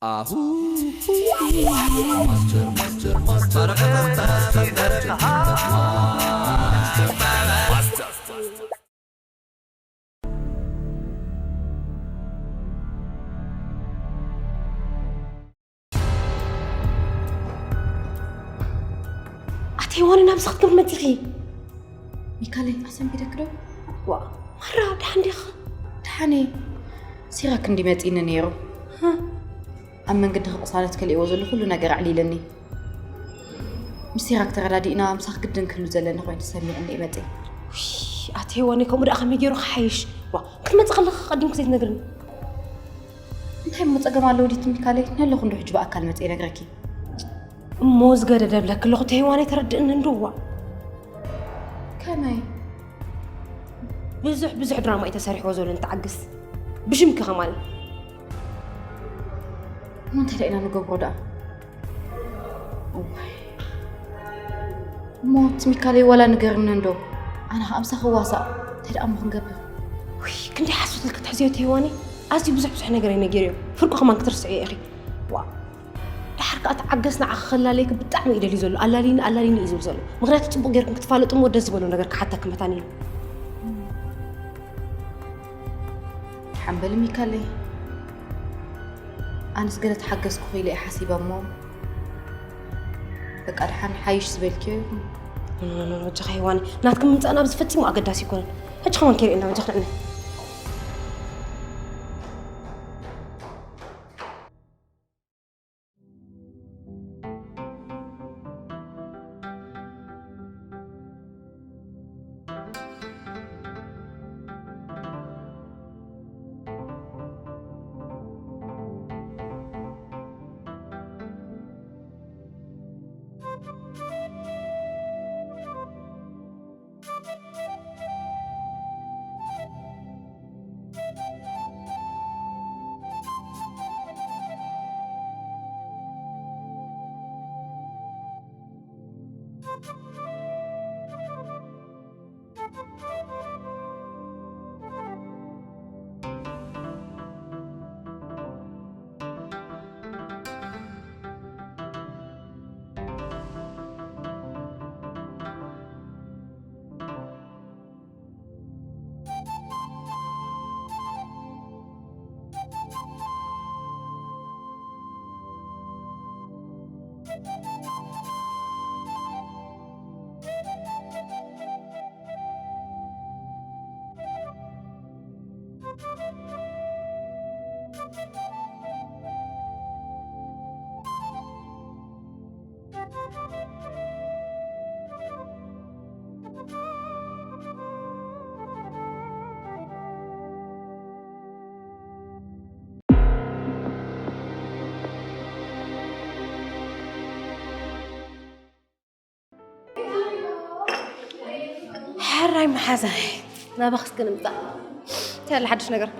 ኣሁ ኣቲ ዋኒ ናብዚ ክትገብር መፂኺ? ሚካለይ ኣሰንቢደክ ዶ? ዋ ማራ ደሓን ዲኻ? ደሓን እየ። ሲራክ እንዲ መፂኒ ነይሩ። ኣብ መንገዲ ክቕሳነት ከልእዎ ዘሎ ኩሉ ነገር ኣዕሊለኒ። ምስ ሲራክ ተረዳዲእና ምሳኽ ግድን ክህሉ ዘለኒ ኮይኑ ተሰሚዕኒ እየ መፂእ። ኣቲ ዋኒ ከምኡ ደኣ ከመይ ገይሩ ክሓይሽ? ዋ ክትመፂ ከለኻ ቀዲምክ ዘይትነግርኒ? እንታይ እሞ ጸገም ኣለዎ ዲቲ ሚካለይ? ነለኹ እንዶ ሕጂ ብኣካል መጽእ ነግረኪ። እሞ ዝገደደ ብለኪ ኣለኹ ተይዋን ኣይተረድእኒ እንዶ ዋ። ከመይ? ብዙሕ ብዙሕ ድራማ እዩ ተሰሪሕዎ ዘሎ ንተዓግስ። ብሽምኪ ከማን። እሞ እንታይ ደኣ ኢና ንገብሮ ደኣ? እዋይ። እሞ እቲ ሚካለይ ዋላ ንገርኒ እንዶ። ኣነ ኸኣ ምሳኺ ዋሳእ። እንታይ ደኣ እሞ ክንገብር? ውይ ክንደይ ሓሶት ኢልኪ ትሕዝዮ ተይዋኒ? ኣዝዩ ብዙሕ ብዙሕ ነገር እዩ ነጊርዮ። ፍርቁ ከማን ክትርስዕዮ ኢኺ። ዋ። ደሓር ከኣ ተዓገስ ንዓኺ ከላለየኪ ብጣዕሚ እዩ ደልዩ ዘሎ። ኣላልይኒ ኣላልይኒ እዩ ዝብል ዘሎ። ምኽንያቱ ጽቡቕ ጌርኩም ክትፋለጡ እሞ ደስ ዝበሎ ነገር ክሓተኪ መታን ኢሉ። ሓምበል ሚካለይ። ኣነስ ገለ ተሓገዝኩ ኢለ እየ ሓሲበ እሞ በቃ ደሓን ሓይሽ ዝበልክዮ ይኹን። ኖ ኖ ኖ በጃኻ ሄዋን ናትኩም ምምጻእ ናብዚ ፈጺሙ ኣገዳሲ ኣይኮነን። ሕጂ ከማን ኬር ኢና በጃኻ ንዕነ። ሕራይ መሓዛይ ናባኽ እስከ ንምጻእ። እንታይ ኣሎ ሓድሽ ነገር?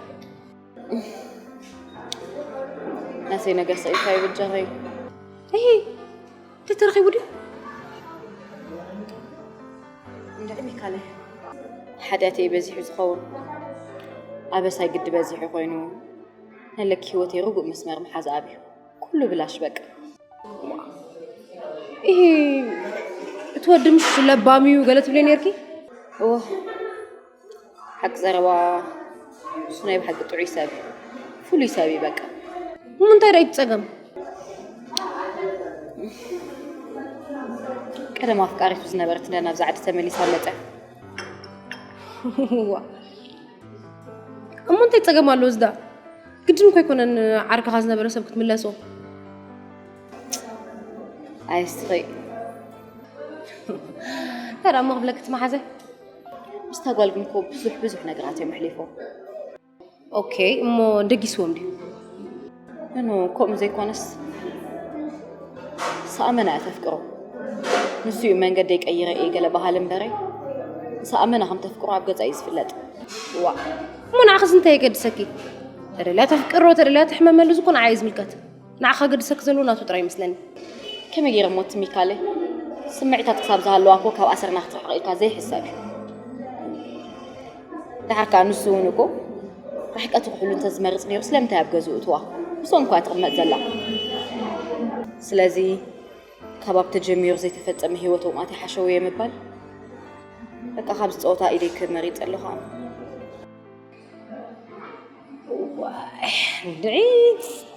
ናተይ ነገር ስኢልካዮ በጃኸይ። እሂ፣ እንተተረኺቡ ድዩ? እንድዒ ሚካለ፣ ሓጢኣተይ በዚሑ ዝኸውን ኣበሳይ ግዲ በዚሑ ኮይኑ፣ ነለኪ ህይወተይ ርጉእ መስመር ምሓዝ ኣብዩ። ኩሉ ብላሽ በቃ። ኢሂ፣ እቲ ወዲ ምሽ ለባም እዩ ገለ ትብለይ ነይርኪ? እወ፣ ሓቂ ዘረባ፣ እሱ ናይ ብሓቂ ጥዑይ ሰብ እዩ። ፍሉይ ሰብ እዩ በቃ። እሞ እንታይ ደኣ እዩ እቲ ጸገም? ቀደም ኣፍቃሪቱ ዝነበረት እንዳ ናብዛ ዓዲ ተመሊሳ መጸ። ዋ። እሞ እንታይ ጸገም ኣለዎ እዚ ደኣ? ግድን እኮ ኣይኮነን ዓርክኻ ዝነበረ ሰብ ክትምለሶ። ኣየስትኺ። ተራ እሞ ክብለኪ እቲ መሓዘ። ምስታ ጓል ግን እኮ ብዙሕ ብዙሕ ነገራት እዮም ኣሕሊፎም። ኦኬ፣ እሞ ደጊስዎም ድዩ? እኖ፣ ከምኡ ዘይኮነስ፣ ሰኣመና እያ ተፍቅሮ። ንሱ እዩ መንገደይ ቀይረ እየ ገለ በሃሊ እምበረይ፣ ሰኣመና ከም ተፍቅሮ ኣብ ገጻ እዩ ዝፍለጥ። ዋእ፣ እሞ ንዓኽስ እንታይ የገድሰኪ? ተደልያ ተፍቅሮ፣ ተደልያ ትሕመመሉ፣ እዚ እኮ ንዓ እዩ ዝምልከት። ንዓኻ ገድሰክ ዘለዎ ናቱ ጥራይ ይመስለኒ። ከመይ ገይረ እሞ እቲ ሚካለይ ስምዒታት ክሳብ ዝሃለዋ እኮ ካብ ኣሰርና ክትርሕቕ ኢልካ ዘይሕሰብ እዩ። ደሓር ከኣ ንሱ እውን እኮ ርሕቀቱ ክሕሉ እንተዝመርጽ ነይሩ ስለምንታይ ኣብ ገዝኡ እትዋ? ምስኦም እኳ ትቕመጥ ዘላ። ስለዚ ካብ ኣብ ተጀሚሩ ዘይተፈጸመ ህይወት ውማት ይሓሸው እየ ምባል፣ በቃ ካብዚ ጸወታ ኢደይ ክህብ መሪጸ ኣለኹ። ኣነ። ዋይ፣ እንድዒ፣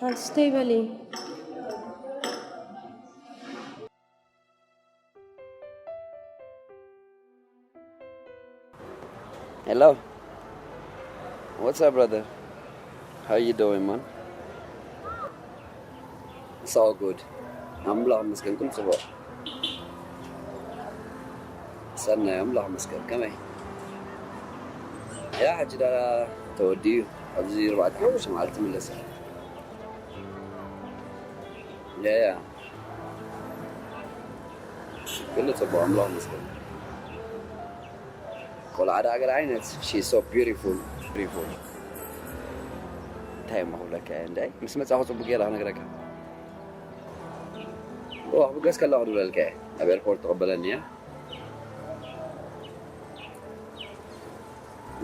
ኣንስተይ በሊ። Hello. What's up, brother? How you doing, man? It's all good. ኣምላኽ ይመስገን፣ ኩሉ ጽቡቕ። ሰናይ፣ ኣምላኽ ይመስገን። ከመይ? ያ፣ ሕጂ ዳራ ተወዲኡ። ኣብዚ ኣርባዕተ ሓሙሽተ መዓልቲ ትምለስ። ያ፣ ያ። ኩሉ ጽቡቕ፣ ኣምላኽ ይመስገን። ቆልዓ ደኣ ገለ ዓይነት፣ she is so beautiful, beautiful። እንታይ እሞ ክብለካ እየ እንድዒ፣ ምስ መጻኹ ጽቡቕ ጌረ ክነግረካ። ኦ፣ ክብገስ ከለኹ ድውለልካ እየ፣ ኣብ ኤርፖርት ትቕበለኒ እያ።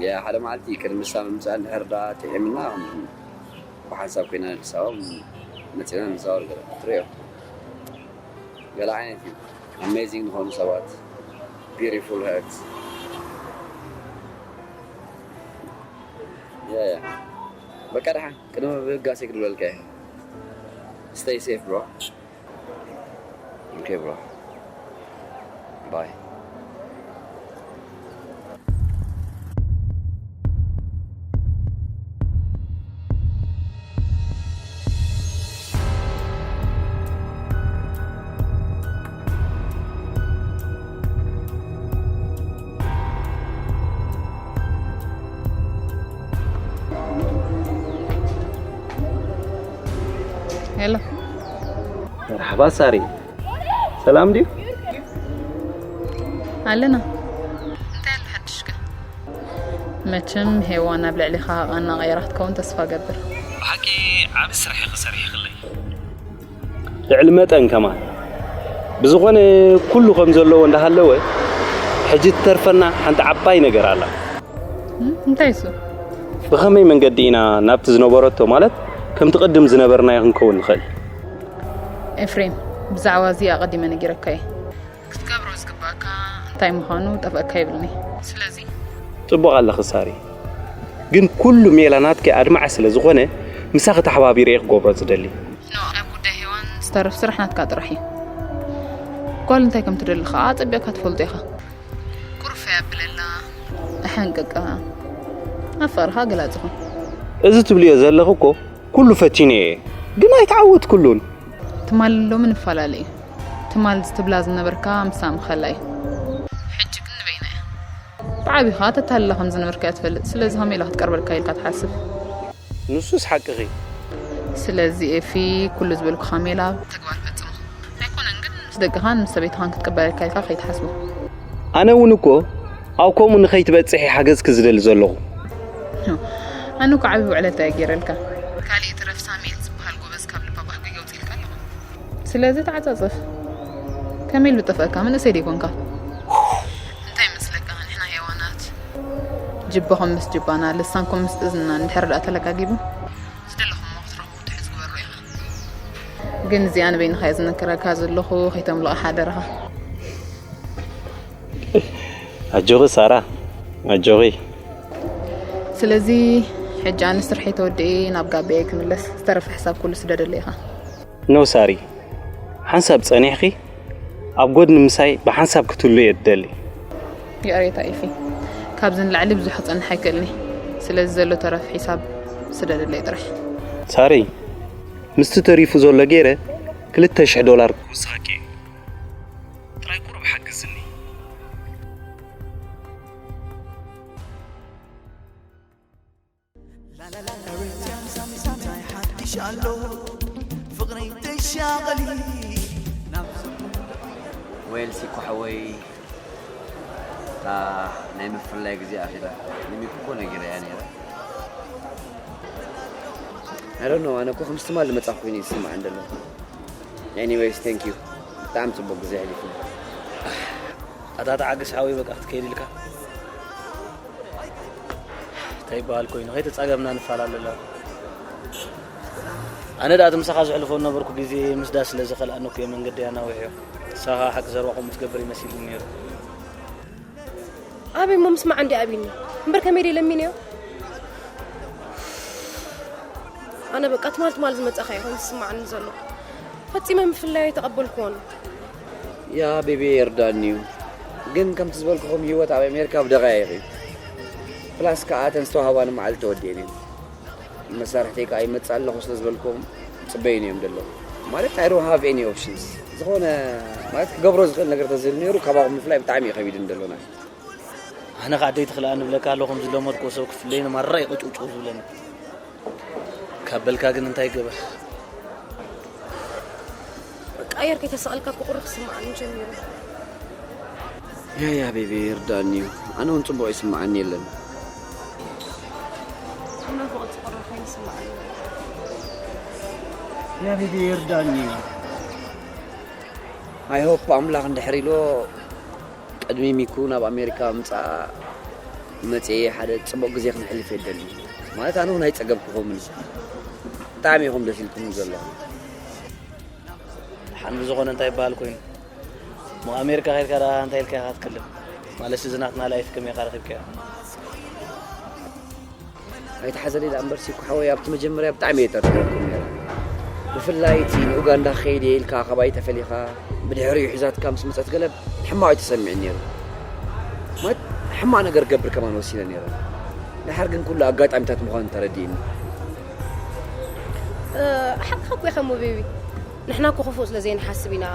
ያ፣ ሓደ መዓልቲ ቅድሚ ንሳ ምምጻእ እንድሕር ደኣ ጥዒምና፣ ብሓንሳብ ኮይና ኣዲስ ኣበባ መጺና ንዛወር ገለ ትርእዮ። ገለ ዓይነት እዩ። ኣሜዚንግ ዝኾኑ ሰባት፣ ቢዩቲፉል ሀርትስ። ያ፣ ያ። በቃ ደሓን፣ ቅድሚ ብህጋሴ ክድውለልካ እየ። Stay safe, bro. Okay, bro. Bye. ሄሎ። መርሓባ ሳሪ፣ ሰላም ድዩ? ኣለና። እንታይ ኣሎ ሓድሽከ? መቸም ሄዋን ኣብ ልዕሊኻ ቃና ቀይራ ክትከውን ተስፋ ገብር። ብሓቂ ዓቢ ስራሕ ኢኺ ሰሪሕክለይ። ልዕሊ መጠን ከማን። ብዝኾነ ኩሉ ከም ዘለዎ እንዳሃለወ ሕጂ ትተርፈና ሓንቲ ዓባይ ነገር ኣላ። እንታይ እሱ? ብኸመይ መንገዲ ኢና ናብቲ ዝነበረቶ ማለት ከምቲ ቅድም ዝነበርናዮ ክንከውን ንኽእል? ኤፍሬም፣ ብዛዕባ እዚ ኣቐዲመ ነጊረካ እየ። ክትገብሮ ዝግባእካ እንታይ ምዃኑ ጠፍኣካ ይብልኒ። ስለዚ ጽቡቕ ኣለኺ ሳሪ፣ ግን ኩሉ ሜላ ናትኪ ኣድማዒ ስለ ዝኾነ ምሳኺ ተሓባቢረ እየ ክገብሮ ዝደሊ። ኖ፣ ኣብ ጉዳይ ሄዋን ዝተርፍ ስራሕ ናትካ ጥራሕ እዩ። ጓል እንታይ ከም ትደሊ ኸዓ ኣጸቢቕካ ትፈልጦ ኢኻ። ቁርፍ ኣየብለላ፣ ኣሐንቅቃ፣ ኣብ ፍቕርኻ ገላጺ ኹን። እዚ ትብልዮ ዘለኺ እኮ ኩሉ ፈቲነዮ እየ፣ ግን ኣይተዓወትኩሉን። ትማል ሎሚ ንፈላለ እዩ። ትማል ዝትብላ ዝነበርካ ምሳ ምኸላ እዩ። ሕጂ ግን ንበይና እያ። ብዓቢኻ ተታልላ ከም ዝነበርካ እያ ትፈልጥ። ስለዚ ከመይ ኢላ ክትቀርበልካ ኢልካ ትሓስብ? ንሱስ ሓቅኺ። ስለዚ ኤፊ፣ ኩሉ ዝበልኩኻ ሜላ ብተግባር ፈጽሞ። ኣይኮነን ግን ምስ ደቅኻን ምስ ሰበይትኻን ክትቅበለልካ ኢልካ ከይትሓስቦ። ኣነ እውን እኮ ኣብ ከምኡ ንኸይትበጽሒ ሓገዝኪ ዝደሊ ዘለኹ። ኣነ እኮ ዓቢ ውዕለታ እየ ገይረልካ። ካሊእ ትረፍ ሳሙኤል ዝበሃል ጎበዝ ካብ ልባ ባህጊ የውፅኢልካ ኣለኹ። ስለዚ ተዓፃፀፍ። ከመይ ኢሉ ጠፍአካ? መንእሰይ ዶ ይኮንካ? እንታይ ይመስለካ ንሕና ሄዋናት ጅባኹም ምስ ጅባና ልሳንኩም ምስ እዝንና እንድሕር ደኣ ተለጋጊቡ ዝደለኹምዎ ክትረኽቡ ትሕዝ ግበሩ ኢኻ። ግን እዚኣ ንበይንኻ እየ ዝነግረካ ዘለኹ ከይተምልቓ ሓደራኻ። ኣጆኺ ሳራ ኣጆኺ። ስለዚ ሕጂ ኣነ ስርሐይ ተወዲኤ ናብ ጋብያይ ክምለስ ዝተረፈ ሕሳብ ኩሉ ስደደለይ ኢኻ። ኖ ሳሪ ሓንሳብ ጸኒሕኺ ኣብ ጎድኒ ምሳይ ብሓንሳብ ክትህሉ እየ ዝደሊ። ይቕሬታ ኤፊ፣ ካብዚ ንላዕሊ ብዙሕ ክጸንሕ ኣይክእልን እየ። ስለዚ ዘሎ ተረፍ ሒሳብ ስደደለይ ጥራሕ። ሳሪ ምስቲ ተሪፉ ዘሎ ገይረ ክልተ ሽሕ ዶላር ክውስኸኪ እየ። ጥራይ ቁሩብ ሓግዝኒ። ዌል ሲኮ ሓወይ እታ ናይ ምፍልላይ ግዜ ኣኺላ ንሚኩ እኮ ነጊረያ ነይረ። I don't know ኣነ እኮ ከምዚ ትማሊ ዝመጻኹ ኮይኑ እዩ ዝስምዓኒ ዘሎ። Anyways thank you ብጣዕሚ ጽቡቕ ግዜ ኣሕሊፉ። ኣታ ተዓገስ ሓወይ በቃ ክትከይድ ኢልካ። እንታይ ይበሃል ኮይኑ ከይተጻገምና ንፈላለ ኣለና። ኣነ ደኣ እቲ ምሳኻ ዘሕልፎ ዝነበርኩ ግዜ ምስዳ ስለ ዝኸልኣኒ እኮ እየ መንገደይ ኣናዊሐዮ። ንስኻ ሓቂ ዘረባ ከምኡ ትገብር ይመሲልኒ ነይሩ። ኣበይ እሞ ምስማዕ እንዲ ኣቢኒ እምበር ከመይ ደይ ለሚንዮ። ኣነ በቃ ትማል ትማል ዝመጻኻ እዩ ከም ዝስማዓኒ ዘሎ። ፈጺመ ምፍላይ ኣይተቐበልክዎን። ያ ቤቢ ይርዳኒ እዩ፣ ግን ከምቲ ዝበልኩኹም ህይወት ኣብ ኣሜሪካ ብደቃይቕ እዩ። ፕላስ ከዓ እተን ዝተዋህባኒ መዓልቲ ተወዲአን እየን። መሳርሕተይ ከዓ ይመፅእ ኣለኹ ስለ ዝበልኩም ፅበይኒ እዮም ዘለዉ። ማለት I don't have any options። ዝኾነ ማለት ክገብሮ ዝኽእል ነገር ተዝህል ነይሩ ካባኹም ምፍላይ ብጣዕሚ እዩ ከቢድን ደሎና። ኣነ ከዓ ደይ ትኽልኣ ንብለካ ኣለኹም ዝለመድኩ ሰብ ክፍለይን ማራ ይቕጭውጭው ዝብለኒ ካብ በልካ ግን እንታይ ገበር ቀየር ከይተሰቐልካ ክቑር ክስምዓኒ ጀሚሩ። ያያ ቤቢ ይርዳኒ እዩ። ኣነ እውን ፅቡቕ ይስምዓኒ የለን። ኣምላኽ ወቕቲ ቁሩብ ከይስምዓኒ። ያ ቤቢ ይርዳኒ እዩ። I hope ኣምላኽ እንድሕር ኢሎ ቅድሚ ሚኩ ናብ ኣሜሪካ ምፃእ መፅኤ ሓደ ፅቡቕ ግዜ ክነሕልፍ የደሊ። ማለት ኣነ እውን ኣይፀገብኩኹምን። ብጣዕሚ ኢኹም ደስ ኢልኩም ዘለኹም። ሓን ብዝኾነ እንታይ ይበሃል ኮይኑ ሞ ኣሜሪካ ኸይድካ ደኣ እንታይ ኢልካ ኢኻ ትክልም ማለት እዚ ናትና ላይፍ ከመይ ኢኻ ረኺብካዮ ኣይትሓዘለይ ደኣ እምበር ሲኩ ሓወይ ኣብቲ መጀመርያ ብጣዕሚ እየ ጠርጢረኩም ነይረ። ብፍላይ እቲ ንኡጋንዳ ክኸይድ እየ ኢልካ ካባይ ተፈሊኻ ብድሕሪኡ ሒዛትካ ምስ መፀት ገለ ሕማቕ እዩ ተሰሚዑ ነይሩ። ማለት ሕማቕ ነገር ገብር ከማን ወሲነ ነይረ። ድሓር ግን ኩሉ ኣጋጣሚታት ምዃኑ ተረዲእኒ። ሓቅኻ እኮ ኢኻ ሞ ቤቢ። ንሕና እኮ ክፉእ ስለ ዘይንሓስብ ኢና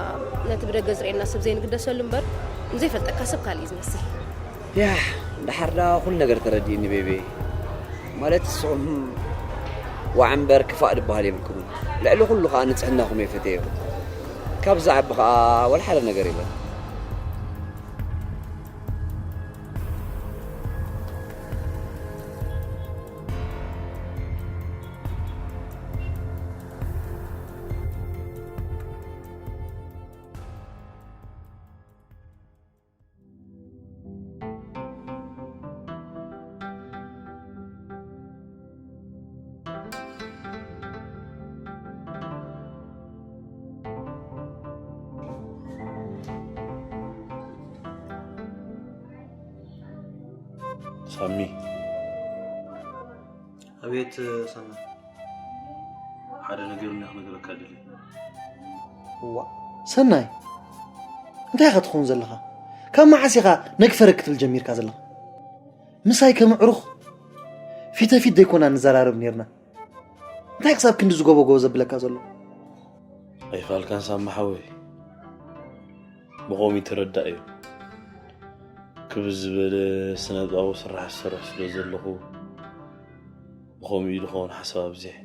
ነቲ ብደገ ዝርእየና ሰብ ዘይንግደሰሉ እምበር ንዘይፈልጠካ ሰብ ካልእ እዩ ዝመስል። ያሕ ድሓር ደኣ ኩሉ ነገር ተረዲእኒ ቤቤ። ማለት ንስኹም ዋዕ እምበር ክፋእ ዝበሃል የብልኩምን። ልዕሊ ኩሉ ከዓ ንጽህናኹም እየ ፈትየዮ። ካብ ዝዓቢ ከዓ ወላ ሓደ ነገር የለን። ሳሚ ኣቤት ሰና። ሓደ ነገር እኒኣ ክነግረካ ደልየ። ዋ ሰናይ፣ እንታይ ኢኻ ትኸውን ዘለኻ? ካብ መዓስ ኢኻ ነግፈረ ክትብል ጀሚርካ ዘለኻ? ምሳይ ከም ኣዕሩኽ ፊተ ፊት ዘይኮና ንዘራረብ ነይርና። እንታይ ክሳብ ክንዲ ዝጎበጎበ ዘብለካ ዘሎ? ኣይፋልካን ሳሚ ሓወይ፣ ብኸምኡ ተረዳእ እዩ። ክብዝ ዝበለ ስነጥበባዊ ስራሕ ዝሰርሕ ስለ ዘለኹ ብኸምኡ እዩ ዝኸውን ሓሳብ ኣብዚሕ።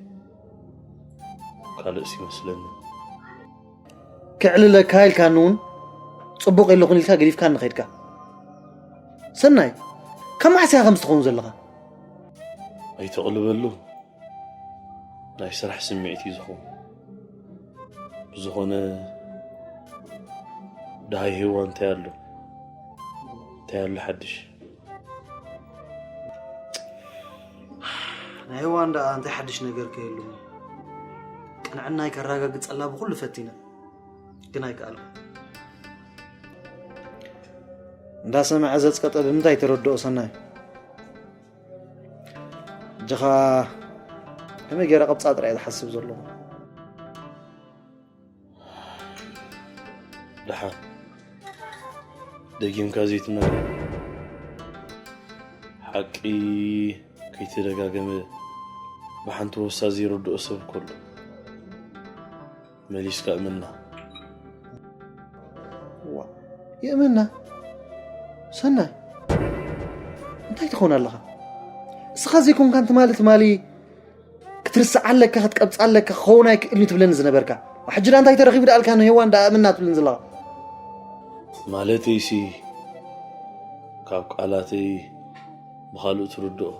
ካልእስ ይመስለኒ። ከዕልለካ ኢልካኒ እውን ጽቡቕ የለኹን ኢልካ ገዲፍካኒ ከይድካ። ሰናይ፣ ካብ መዓስ ኢኻ ከምዚ ትኸውን ዘለኻ? ኣይተቕልበሉ። ናይ ስራሕ ስምዒት እዩ ዝኸውን። ብዝኾነ ደሃይ ሄዋ እንታይ ኣሎ? እንታይ ኣሎ ሓድሽ? ናይ ሄዋን ደኣ እንታይ ሓድሽ ነገር ከየሉ? ቅንዕናይ ከረጋግጸላ ብኹሉ ፈቲነ፣ ግን ኣይከኣልኩ። እንዳሰምዐ ዘጽቀጠ ብምንታይ ተረድኦ ሰናይ? እጅኻ ከመይ ገይረ ቀብጻ ጥራይ ዝሓስብ ዘለኹ። ደሓን ደጊምካ ዘይትመን ሓቂ ከይተደጋገመ ብሓንቲ ወሳ ዘይረድኦ ሰብ ከሎ መሊስካ እመና። ዋ የእመና ሰናይ እንታይ ትኸውን ኣለኻ? እስኻ ዘይኮንካን ትማሊ ትማሊ ክትርስዓ ኣለካ ክትቀብፃ ኣለካ ክኸውን ኣይክእልን ትብለኒ ዝነበርካ ሕጂ ዳ እንታይ ተረኺቡ ደኣልካ ንሄዋን ደኣ እምና ትብለኒ ዘለኻ? ማለተይሲ ካብ ቃላተይ ብኻልእ ትርድኦ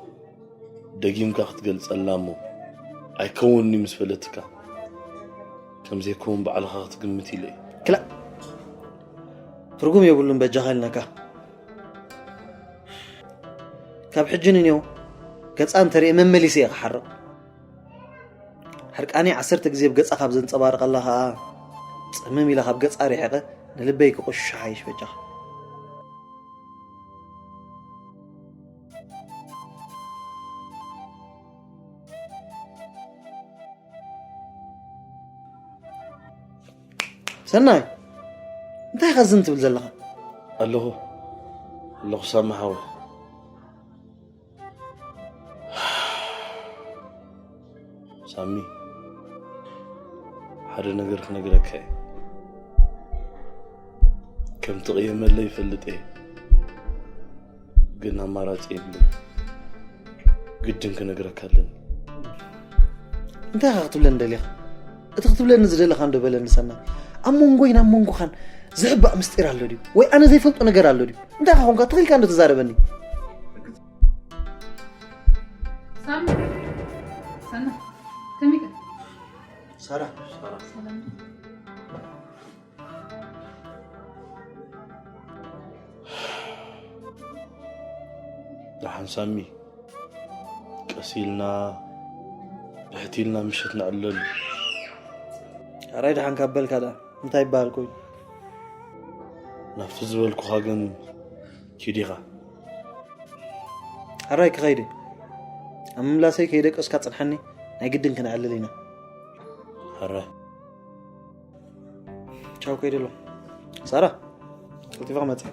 ደጊምካ ክትገልጸላ እሞ ኣይከውንኒ ምስ በለትካ ከም ዘይከውን ባዕልኻ ክትግምት ኢለ እየ። ክላእ ትርጉም የብሉን በጃኻ ኢልናካ። ካብ ሕጂ ንኔው ገጻ እንተሪኤ መመሊሰ እየ ክሓርቕ። ሕርቃ ኣነ ዓሰርተ ግዜ ኣብ ገጻ ካብ ዘንጸባርቐላ ኸኣ ጽምም ኢላ ካብ ገጻ ርሒቐ ንልበይ ክቑሽሾ ሓይሽ በጃኻ። ሰናይ፣ እንታይ ኢኻ ዝን ትብል ዘለኻ? ኣለኹ፣ ኣለኹ ሳሚ ሓወይ። ሳሚ፣ ሓደ ነገር ክነግረካ እየ። ከም ትቕየመለይ ይፈልጥ እየ፣ ግን ኣማራጺ የብለይን። ግድን ክነግረካ ኣለኒ። እንታይ ኢኻ ክትብለኒ ደሊኻ? እቲ ክትብለኒ ዝደለኻ እንዶ በለኒ ሰናይ። ኣብ መንጎይን ኣብ መንጎኻን ዝሕባእ ምስጢር ኣሎ ድዩ? ወይ ኣነ ዘይፈልጦ ነገር ኣሎ ድዩ? እንታይ ኢኻ ኾንካ? ትኽኢልካ እንዶ ተዛረበኒ። ሳሚ፣ ሰናይ፣ ከመይ ኢኻ? ሳራ። ሰላም። ደሓን ሳሚ፣ ቀስ ኢልና ብሕት ኢልና ምሸት ነዕልለሉ። ኣራይ ደሓን ካብ በልካ ደኣ እንታይ ይበሃል ኮይኑ? ናብቲ ዝበልኩኻ ግን ኪድ ኢኻ። ኣራይ ክኸይድ እየ። ኣብ ምምላሰይ ከይደቀስካ ጽንሓኒ፣ ናይ ግድን ክነዕልል ኢና። ኣራይ። ቻው ከይደ ኣሎ። ሳራ፣ ቀልጢፋ ክመጽእ።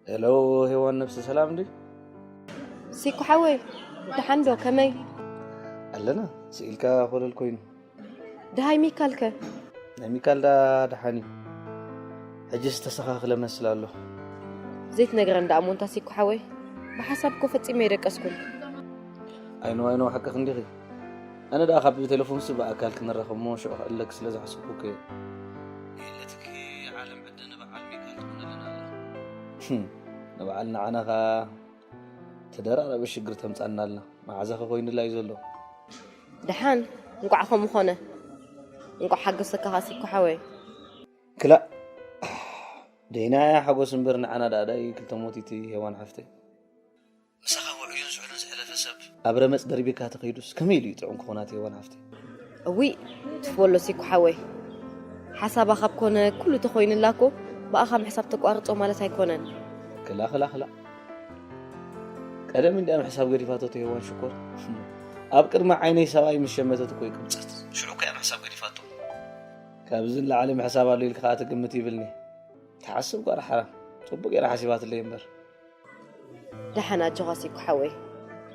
ሄሎ ሄዋን ነብሲ ሰላም ድዩ? ሲኩ ሓወይ፣ ደሓን ዶ? ከመይ? ኣለና፣ ስኢልካ ኮለል ኮይኑ። ደሃይ ሚካልከ? ናይ ሚካል ዳ ደሓን እዩ። ሕጂ ዝተስተኻኽለ መስል ኣሎ። ዘይትነግረን ደኣ እሞ እንታ ሲኩ ሓወይ። ብሓሳብ እኮ ፈጺመ ኣይደቀስኩን። ኣይኖ፣ ኣይኖ፣ ሓቅኺ እንዲኺ። ኣነ ደኣ ካብ ቴሌፎንሲ ብኣካል ክንራኸብ እሞ ሽዑ ክዕለኪ ስለ ዝሓሰብኩ እኮ እየ። የለትኪ ዓለም ዕደ ንበዓል ሚካል ትኾነልና ኣላ። ህም፣ ንበዓል ንዓና ኸኣ ተደራራቢ ሽግር ተምጻልና ኣላ። መዓዛኸ ኮይኑላ እዩ ዘሎ። ደሓን፣ እንቋዕ ከምኡ ኾነ። እንቋዕ ሓገሰካ ኸኣ ሲኩ ሓወይ። ክላእ፣ ደይናያ ሓጎስ እምበር ንዓና ደኣ ዳይ ክልተ ሞት እቲ ሄዋን ሓፍተይ። ምሳኻ ውዑይን ዝሑልን ዝሕለፈ ሰብ ኣብ ረመጽ ደርቢካ ተኸይዱስ ከመይ ኢሉ እዩ ጥዑም ክኾን ኣቲ ሄዋን ሓፍተይ? እውይ፣ ትፍወሎ ሲኩ ሓወይ። ሓሳባ ካብ ኮነ ኩሉ ተኾይኑላ እኮ ብኣኻ ምሕሳብ ተቋርጾ ማለት ኣይኮነን። ክላ፣ ክላ፣ ክላ። ቀደም እንድያ ምሕሳብ ገዲፋቶ እቲ ሄዋን ሽኮር። ኣብ ቅድሚ ዓይነይ ሰብኣይ ምስ ሸመተት እኮ ይቅብጸት። ሽዑ እኮ እያ ምሕሳብ ገዲፋቶ። ካብዚ ንላዕሊ ምሕሳብ ኣሎ ኢልካ ኸኣ ትግምት ይብልኒ። ትሓስብ ጓል ሓራም። ጽቡቅ ገይራ ሓሲባትለይ እምበር። ደሓን ኣጆኻ ሲኩ ሓወይ።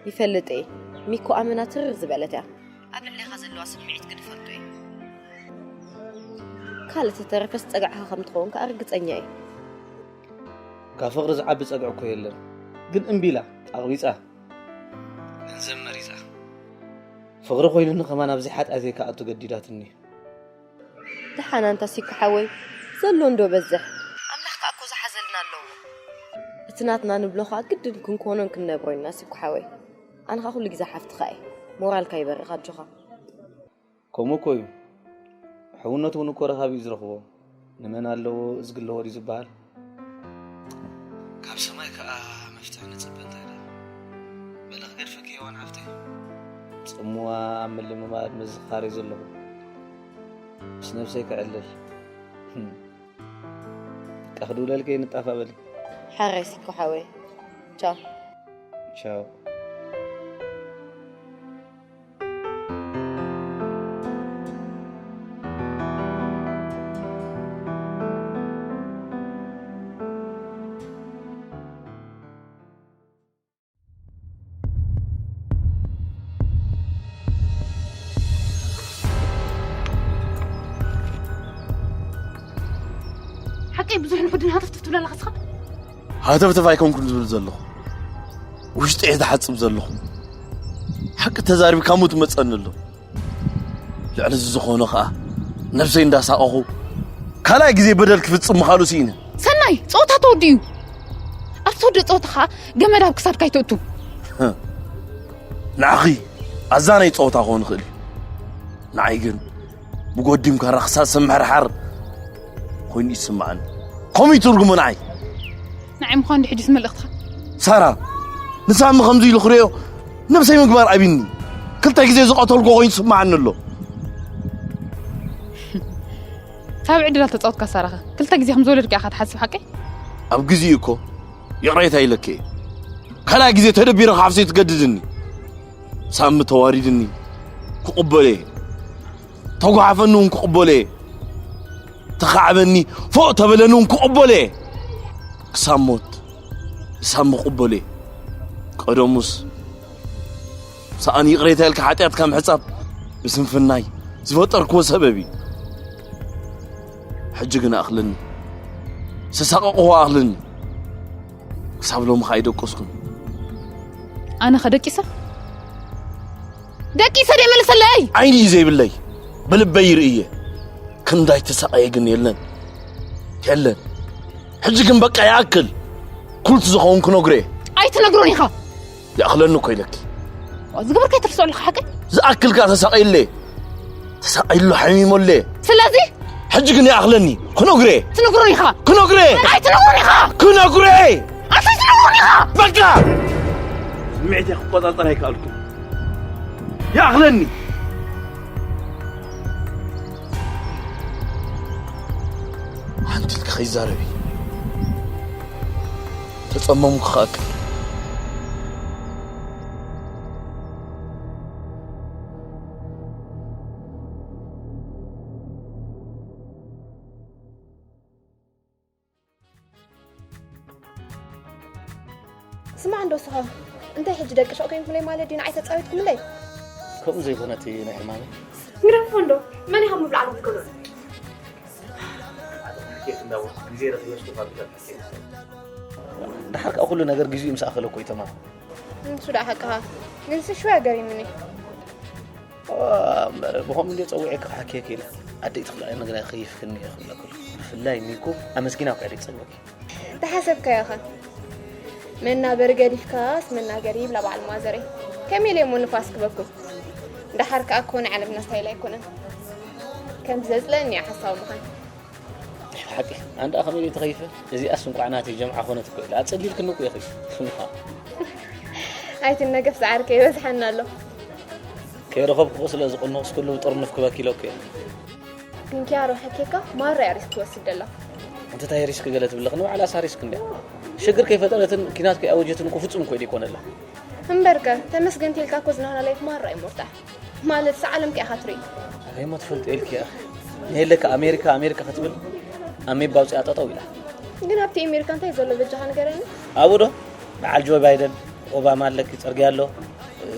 ይፈልጥ እየ። ሚኮ ኣመና ትርር ዝበለት እያ። ኣብ ልዕሌኻ ዘለዋ ስምዒት ግን እፈልጦ እየ። ካልእ ተተረፈስ ጸግዕኻ ከም ትኸውን ከኣ ርግጸኛ እየ። ካብ ፍቕሪ ዝዓቢ ጸግዒ እኮ የለን። ግን እምቢ ኢላ፣ ኣቕቢጻ። ገንዘብ መሪጻ። ፍቕሪ ኮይኑኒ ከማን ኣብዚ ሓጢኣተይ ክኣቱ ገዲዳትኒ። ደሓን ኣንታ ሲኩ ሓወይ፣ ዘሎ እንዶ በዝሕ። ኣምላኽ ከኣ እኮ ዝሓዘልና ኣለዎ። እቲ ናትና ንብሎ ከኣ ግድን ክንኮኖን ክንነብሮ ኢና ሲኩ ሓወይ። ኣነ ከኣ ኩሉ ግዜ ሓፍትኻ እየ። ሞራልካ ይበርኽ ኣጆኻ። ከምኡ እኮ እዩ። ሕውነት እውን እኮ ረኻቢ እዩ ዝረኽቦ። ንመን ኣለዎ እዝጊ ኣለዎ ድዩ ዝበሃል? ካብ ሰማይ ከኣ መፍትሒ ንጽበ እንታይ ደኣ? በሊ ክገድፈኪ ሄዋን ሓፍተይ። ጽምዋ ኣብ ምልምማድ ምዝኻር እየ ዘለኹ። ምስ ነብሰይ ክዕልል። ህም። በቃ ክድውለልኪ እየ ንጣፋ በሊ። ሓራይ ሲኮ ሓወይ። ቻው። ቻው። ሓቀይ ብዙሕ ንሕድን ሃተፍትፍ ትብል ኣለኻ እስኻ? ሃተፍተፍ ኣይኮንኩን ዝብል ዘለኹ። ውሽጢ እየ ዝሓጽብ ዘለኹ። ሓቂ ተዛሪብካ ሞት መጸኒ ኣሎ። ልዕሊ እዚ ዝኾኖ ኸኣ ነብሰይ እንዳሳቐኹ ካልኣይ ግዜ በደል ክፍጽም ምኻሉ ስኢነ። ሰናይ፣ ጸወታ ተወዲኡ። ኣብ ተወደ ጸወታ ኸኣ ገመድ ኣብ ክሳድካ ኣይተእቱ። ንዓኺ ኣዛናይ ጸወታ ክኾን ይኽእል እዩ። ንዓይ ግን ብጎዲም ካራ ክሳብ ሰብ ምሕርሓር ኮይኑ ይስምዓኒ። ከምኡ እዩ ትርጉሙ ንዓይ። ንዓይ ምዃን ድሕጅስ መልእኽትኻ። ሳራ፣ ንሳሚ ከምዚ ኢሉ ክርእዮ ነብሰይ ምግባር ኣቢኒ። ክልተ ግዜ ዝቐተልኩ ኮይኑ ይስምዓኒ ኣሎ። ካብ ዕድል ኣልተጻወትካ ሳራኸ? ክልተ ግዜ ከም ዝወለድካ ኢኻ ትሓስብ ሓቀይ? ኣብ ግዜኡ እኮ ይቕሬታ ኢለኪ እየ። ካልኣይ ግዜ ተደቢረ ክሓፍሰይ ትገድድኒ። ሳሚ ተዋሪድኒ ክቕበሎ እየ። ተጓሓፈኒ እውን ክቕበሎ እየ። ተኻዕበኒ ፎእ ተበለኒ እውን ክቕበሎ እየ። ክሳብ ሞት ንሳሚ ክቕበሎ እየ። ቀደሙስ ሰኣን ይቕሬታ ኢልካ ሓጢኣትካ ምሕጻብ ብስንፍናይ ዝፈጠርክዎ ሰበብ እዩ። ሕጂ ግን ኣኽለኒ። ዝተሳቐቕዎ ኣኽለኒ። ክሳብ ሎሚ ኸኣ ኣይደቀስኩን። ኣነ ኸ ደቂሰ? ደቂሰ ደይ መልሰለይ? ዓይኒ እዩ ዘይብለይ። ብልበይ ይርእየ። ክንዳይ ተሳቐየ ግን የለን። የለን። ሕጂ ግን በቃ ይኣክል። ኩልቲ ዝኸውን ክነግሮ እየ። ኣይትነግሮን ኢኻ። ይኣኽለኒ እኮ ኢለኪ። ዝገበርካ ኣይትርስኦ ኣለኻ ሓቀይ? ዝኣክል ከኣ ተሳቐየለ። ተሳቐየሉ ሓሚሞለ። ስለዚ? ሕጂ ግን ይኣኽለኒ። ክነግሮ እየ። ትነግሮን ኢኻ። ክነግሮ እየ። ኣይትነግሮን ኢኻ። ክነግሮ እየ። ኣታ ትነግሮን ኢኻ። በቃ! ስምዒተይ ክቆጻጸር ኣይከኣልኩን። ይኣኽለኒ። ሓንቲ ኢልካ ከይዛረቢ። ተጸመምኩ ክኣክል። ስማዕ እንዶ ስኻ፣ እንታይ ሕጂ ደቂ ሸቕ ኮይንኩምለይ ማለት ድዩ? ንዓይ ተጻዊትኩምለይ? ከምኡ ዘይኮነ እቲ ናይ ሕማመይ። ግደፎ እንዶ፣ መን ኢኻ ምብላዕ ዝብልከሎ? ኬፍ እንዳቦ፣ ግዜ ረኺበ ስቱፋ ብዛት ኬፍ። ደሓር ከኣ ኩሉ ነገር ግዚኡ ምስ ኣኸለ እኮ እዩ ተማም። ንሱ ደኣ ሓቅኻ፣ ግንሲ ሽወያ ገሪሙኒ። እምበር ብኸምኡ እንድየ ጸዊዐ ክሓክየኪ ኢለ። ኣደይ ትኽልኣኒ ግና ከይፍክኒ እየ ክብለክሉ። ብፍላይ ሚኩ ኣመስጊና እኮ እየ ደይጸልወኪ። ተሓሰብካዮ ኸ? መናበሪ ገዲፍካስ መናገሪ ይብላ በዓል ማዘረይ። ከመይ ኢለ እሞ ንፋስ ክበኩም? ደሓር ከኣ እኮ ናይ ዓለምና ስታይል ኣይኮነን። ከምዚ ዘጽልአኒ እያ ሓሳዊ ምዃን። ሓቂ፣ ኣንዳ ከመይ ድዩ ተኸይፈ? እዚኣስ እንቋዕ ናተይ ጀምዓ ኮነት እኮ ኢለ። ኣጸሊልክኒ እኮ ኢኺ። ኣይትነገፍ፣ ጻዕርከ ይበዝሓና ኣሎ። ከይረኸብኩ ስለ ዝቕንኹስ ኩሉ ጥርንፍ ክበኪ ኢለ እኮ እየ። ግን ኪያሮ ሓኬካ ማራ እያ ሪስክ ትወስድ ደላ። እንተ ታይ ሪስክ ገለ ትብለኽኒ፣ ባዕላሳ ሪስክ እንድያ። ሽግር ከይፈጠረትን ኪናት ከይኣወጀትን እኮ ፍጹም እኮ ኢሉ ይኮነላ። እምበርከ፣ ተመስገን ተልካ እኮ ዝናህና ላይፍ ማራ እዩ ሞርታ። ማለት ሰዓለም ከ ኢኻ ትርኢ። ኣበይ እሞ ትፈልጥ ኢልኪ ኢኺ? ንሄለካ ኣሜሪካ፣ ኣሜሪካ ክትብል ኣሜባ ኣውፂኣ ጠጠው ኢላ። ግን ኣብቲ ኣሜሪካ እንታይ ዘሎ በጃኻ ንገረኒ? ኣብኡ ዶ? በዓል ጆ ባይደን፣ ኦባማ ኣለኪ፣ ፅርግያ ኣሎ፣ እ፣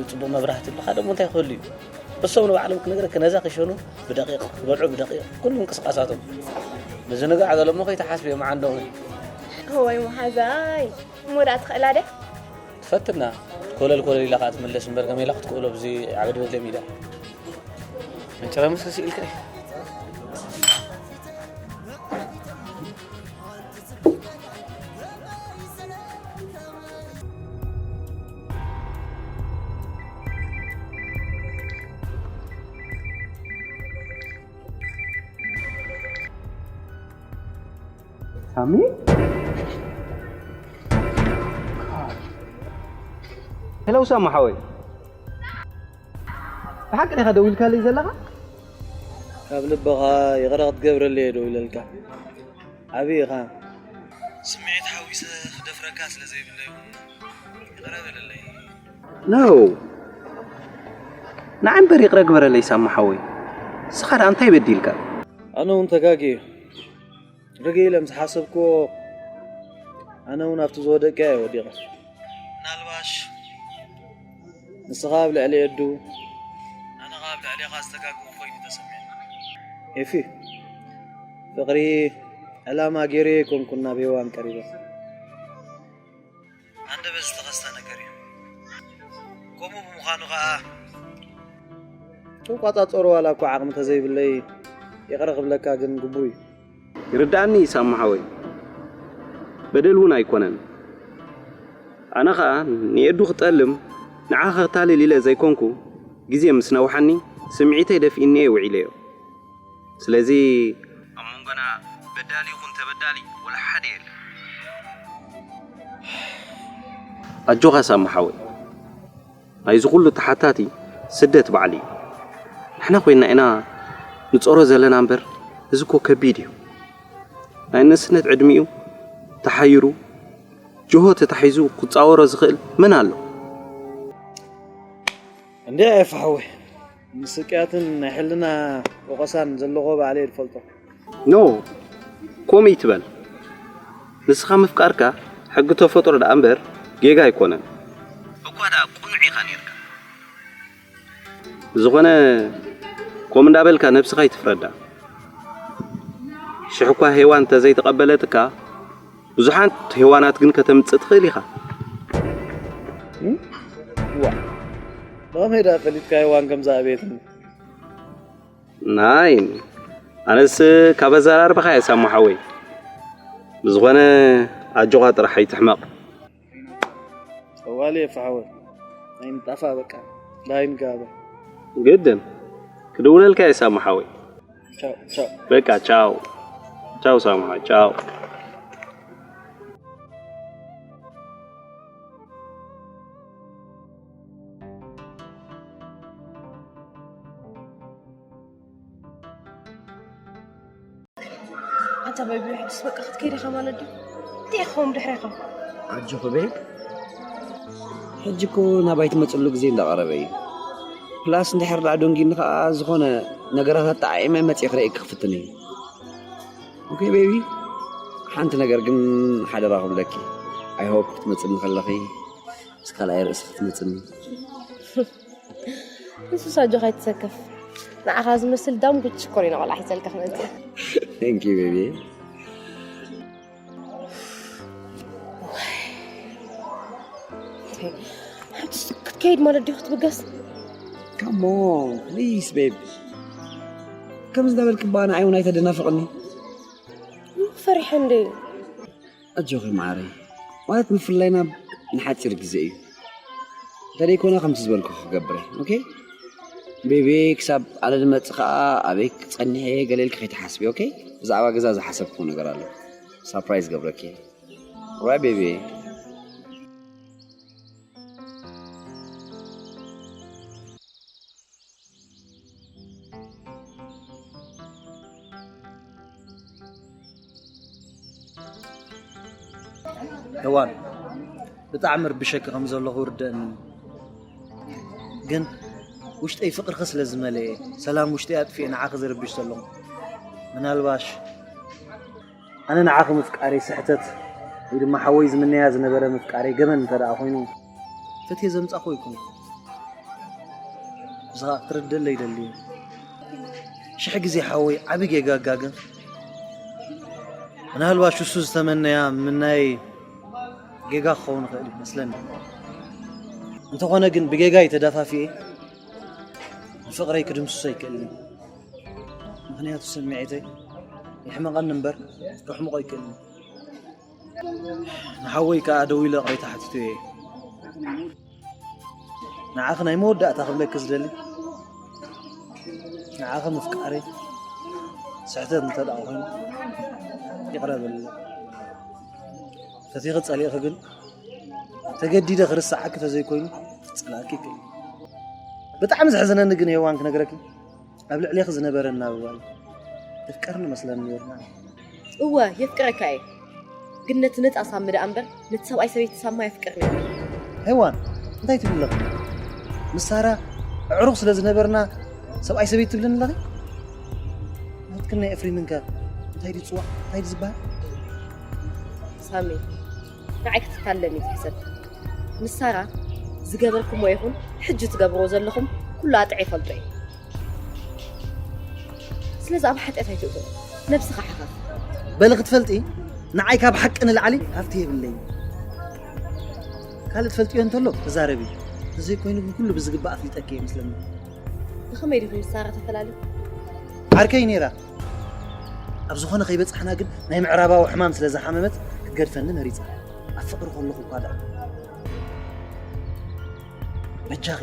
ፅቡቕ መብራህቲ ኣሎ። ሓደ እሞ እንታይ ክህሉ እዩ? እሶም ንባዕሎም ክነግረኪ ነዛ ክሸኑ ብደቂቕ፣ ክበልዑ ብደቂቕ፣ ኩሉ ምንቅስቃሳቶም። ምዝንጋዕ ዘሎ እሞ ከይትሓስብዮ መዓንዶም እዩ። እዋይ መሓዛይ፣ እሞ ደኣ ትኽእላ ደ? ትፈትና። ኮለል ኮለል ኢላ ከኣ ትምለስ እምበር ከመይ ኢላ ክትክእሎ ብዚ ዓበድበድ ለሚዳ። መጨረምስ ስኢልካ እዩ። ሳሚ? ሄሎ ሳሚ ሓወይ። ብሓቂ ዲኻ ደዊልካለይ ዘለኻ? ካብ ልብኻ ይቕረ ክትገብረለይ እየ ደዊለልካ። ዓቢ ኢኻ። ስምዒት ሓዊሰ ክደፍረካ ስለ ዘይብለይ እውን ይቕረ በለለይ። ኖ። ንዓይ እምበር ይቕረ ግበረለይ ሳሚ ሓወይ። ንስኻ ደኣ እንታይ በዲልካ? ኣነ እውን ተጋግየ። ርግእ ኢለ ምስ ሓሰብክዎ፣ ኣነ እውን ኣብቲ ዝወደቅክያ እየ ወዲቐ። ምናልባሽ ንስኻ ኣብ ልዕሊ የዱ፣ ኣነ ኸኣ ኣብ ልዕሌኻ ዝተጋግኹ ኮይኑ ተሰሚዑኒ። ኤፊ፣ ፍቕሪ ዕላማ ገይረ ኣይኮንኩን ናብ ሄዋን ቀሪበ። ኣንደበት ዝተኸስተ ነገር እዩ። ከምኡ ብምዃኑ ኸኣ፣ ክቋጻጸሮ ዋላ እኳ ዓቕሚ ተዘይብለይ፣ ይቕረ ክብለካ ግን ግቡእ እዩ። ይርድኣኒ እዩ ሳሙ ሓወይ፣ በደል እውን ኣይኮነን። ኣነ ኸኣ ንኤዱ ክጠልም ንዓ ከታልል ኢለ ዘይኮንኩ፣ ግዜ ምስ ነውሓኒ ስምዒተይ ደፊእኒ እየ ውዒለዮ። ስለዚ ኣብ መንጎና በዳሊ ይኹን ተበዳሊ ወላ ሓደ የለን። ኣጆኻ ሳሙ ሓወይ፣ ናይዚ ኩሉ ተሓታቲ ስደት ባዕሉ እዩ። ንሕና ኮይና ኢና ንጾሮ ዘለና እምበር፣ እዚ እኮ ከቢድ እዩ። ናይ ንእስነት ዕድሚኡ ተሓይሩ ጅሆ ተታሒዙ ክጻወሮ ዝኽእል መን ኣሎ? እንዴ ኣይፋሕወ ምስቅያትን ናይ ሕልና ወቐሳን ዘለዎ ባዕለ ይፈልጦ። ኖ፣ ከምኡ ይትበል። ንስኻ ምፍቃርካ ሕጊ ተፈጥሮ ደኣ እምበር ጌጋ ኣይኮነን። እኳ ደኣ ቅኑዕ ኢኻ ነይርካ። ብዝኾነ፣ ከምኡ እንዳበልካ ነብስኻ ኣይትፍረዳ። ሽሕ እኳ ሄዋን እንተዘይተቐበለትካ፣ ብዙሓት ሄዋናት ግን ከተምጽእ ትኽእል ኢኻ። ዋ፣ ብኸመይ ደኣ ፈሊጥካ ሄዋን ከም ዝኣበየትኒ? ናይ ኣነስ ካብ ኣዘራርባኻ እየ ሳሙ ሓወይ። ብዝኾነ ኣጆኻ ጥራሕ ኣይትሕመቕ። ጠዋሊ እየ ፍሓወይ ኣይንጣፋ በቃ ዳይን ጋበ። ግድን ክድውለልካ እየ ሳሙ ሓወይ። ቻው ቻው። በቃ ቻው ቻው ሳሙ ሓወይ ቻው። ኣንታ በቢ ሕጅስ በቃ ክትከይድ ኢኻ ማለት ድዩ? እንታይ ኢኻ ከምኡ ድሕሬኻ? ኣጆኺ ቤብ፣ ሕጂ እኮ ናባይ ትመጽሉ ግዜ እንዳቐረበ እዩ። ፕላስ እንድሕር ደኣ ደንጊኒ ከኣ ዝኾነ ነገራት ኣጠዓዒመ መጺኤ ክርእየኪ ክፍትን እየ። ኦኬ ቤቢ፣ ሓንቲ ነገር ግን ሓደራ ክብለኪ፣ ኣይ ሆፕ ክትመጽኒ ከለኺ ምስ ካልኣይ ርእሲ ክትመጽኒ። ንሱስ ኣጆኻ ኣይትሰከፍ። ንዓኻ ዝመስል ዳንጉት ሽኮሪና ቆልዓ ሒዘልካ ክመጽእ። Thank you baby። ሕጅስ ክትከይድ ማለት ድዩ ክትብገስ? Come on please babe። ከምዚ እንዳበልኪ እባ ንዓይ እውን ኣይተደናፍቕኒ። ፈሪሐ እንደ ኣጆኺ ማዓረይ፣ ማለት ምፍልላይና ንሓፂር ግዜ እዩ። እንተደይኮነ ከምቲ ዝበልኩ ክገብር እየ። ኦኬ ቤቢ፣ ክሳብ ኣነ ዝመፅእ ከዓ ኣበይ ክፀንሕ እየ ገለ ኢልኪ ከይትሓስቢ። ኦኬ፣ ብዛዕባ ገዛ ዝሓሰብኩ ነገር ኣሎ፣ ሳፕራይዝ ገብረኪ። ራይ ቤቢ። ሄዋን፣ ብጣዕሚ ርቢሸኪ ከም ዘለኹ ይርደኣኒ። ግን ውሽጠይ ፍቕርኺ ስለ ዝመለኤ፣ ሰላም ውሽጠይ ኣጥፊኤ ንዓኺ ዝርብሽ ዘለኹ። ምናልባሽ ኣነ ንዓኺ ምፍቃረይ ስሕተት ወይ ድማ ሓወይ ዝምነያ ዝነበረ ምፍቃረይ ገበን እንተ ደኣ ኮይኑ፣ ፈትየ ዘምጻእኹ ኣይኮንኩ። እዚ ኸኣ ክትርደለይ ይደሊ እየ። ሽሕ ግዜ ሓወይ ዓቢ ጌጋ ኣጋግር። ምናልባሽ እሱ ዝተመነያ ምምናየይ ጌጋ ክኸውን ይኽእል እዩ መስለኒ። እንተኾነ ግን ብጌጋይ ተደፋፊኤ ንፍቕረይ ክድምስሶ ኣይክእልን እየ። ምኽንያቱ ስምዒተይ የሕምቐኒ እምበር ከሕምቖ ኣይክእልን እዩ። ንሓወይ ከኣ ደዊለ ይቕሬታ ሓቲተዮ እየ። ንዓኺ ናይ መወዳእታ ክብለኪ ዝደሊ፣ ንዓኺ ምፍቃረይ ስሕተት እንተ ደኣ ኮይኑ ይቕረ በልለይ። ፈቲኺ ጸሊእኺ ግን ተገዲደ ክርስዓኪ ተዘይኮይኑ ክጸልኣኪ ይክእል። ብጣዕሚ ዘሕዝነኒ ግን ሄዋን ክነግረኪ ኣብ ልዕሌኺ ዝነበረ ኣናብባ እዩ። ተፍቀርኒ መስለኒ ነይሩ ማለት እዩ። እወ የፍቅረካ እየ፣ ግን ነቲ ነጻ ሳሚ ደኣ እምበር ነቲ ሰብኣይ ሰበይቲ ሳማ የፍቅርኒ እየ። ሄዋን እንታይ ትብሊ ኣለኺ? ምስ ሳራ ኣዕሩኽ ስለ ዝነበርና ሰብኣይ ሰበይቲ ትብልኒ ኣለኺ? ናትክን ናይ ኤፍሬምን ከ እንታይ ድዩ ዝጽዋዕ? እንታይ ድዩ ዝበሃል? ሳሚ ንዓይ ክትታለል እዩ ዝሕሰብ። ምስ ሳራ ዝገበርኩሞ ይኹን ሕጂ ትገብርዎ ዘለኹም ኩሉ ኣጥዕየ ይፈልጦ እየ። ስለዚ ኣብ ሓጢኣት ኣይትእቶ፣ ነብስኻ ሓኸኽ። በሊ ክትፈልጢ ንዓይ ካብ ሓቂ ንላዕሊ ሃፍቲ የብለይን። ካልእ ትፈልጥዮ እንተሎ ተዛረቢ። እንተዘይኮይኑ ግን ኩሉ ብዝግባእ ኣፍሊጠኪ እየ መስለኒ። ብኸመይ ዲኹም ምስ ሳራ ተፈላለዩ? ዓርከይ ነይራ። ኣብ ዝኾነ ከይበጻሕና ግን ናይ ምዕራባዊ ሕማም ስለ ዝሓመመት ክትገድፈኒ መሪጻ። ኣብ ፍቕሪ ከለኹ እኳ ደኣ። በጃኺ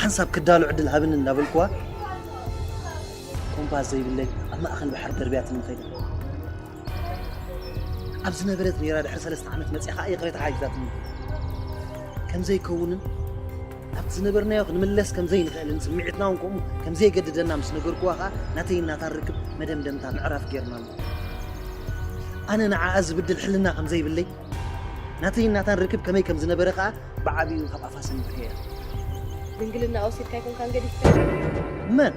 ሓንሳብ ክዳሎ ዕድል ሃብኒ እንዳበልኩዋ ኮምፓስ ዘይብለይ ኣብ ማእኸል ባሕሪ ደርብያትኒ ኸይዳ። ኣብ ዝነበረት ነይራ ድሕሪ ሰለስተ ዓመት መጺኣ ኸዓ ይቕሬታ ሓጊዛትኒ። ከም ዘይከውንን ኣብቲ ዝነበርናዮ ክንምለስ ከም ዘይንኽእልን ስምዒትና እውን ከምኡ ከም ዘየገድደና ምስ ነገርኩዋ ኸዓ ናተይን ናታን ርክብ መደምደምታ ምዕራፍ ጌርናሉ። ኣነ ንዓኣ ዝብድል ሕልና ከም ዘይብለይ ናተይን ናታን ርክብ ከመይ ከም ዝነበረ ኸዓ ብዓቢኡ ካብ ኣፋ ሰሚዐዮ። ድንግልና ወሲድካ ኣይኮንካን ገዲፍካ? መን?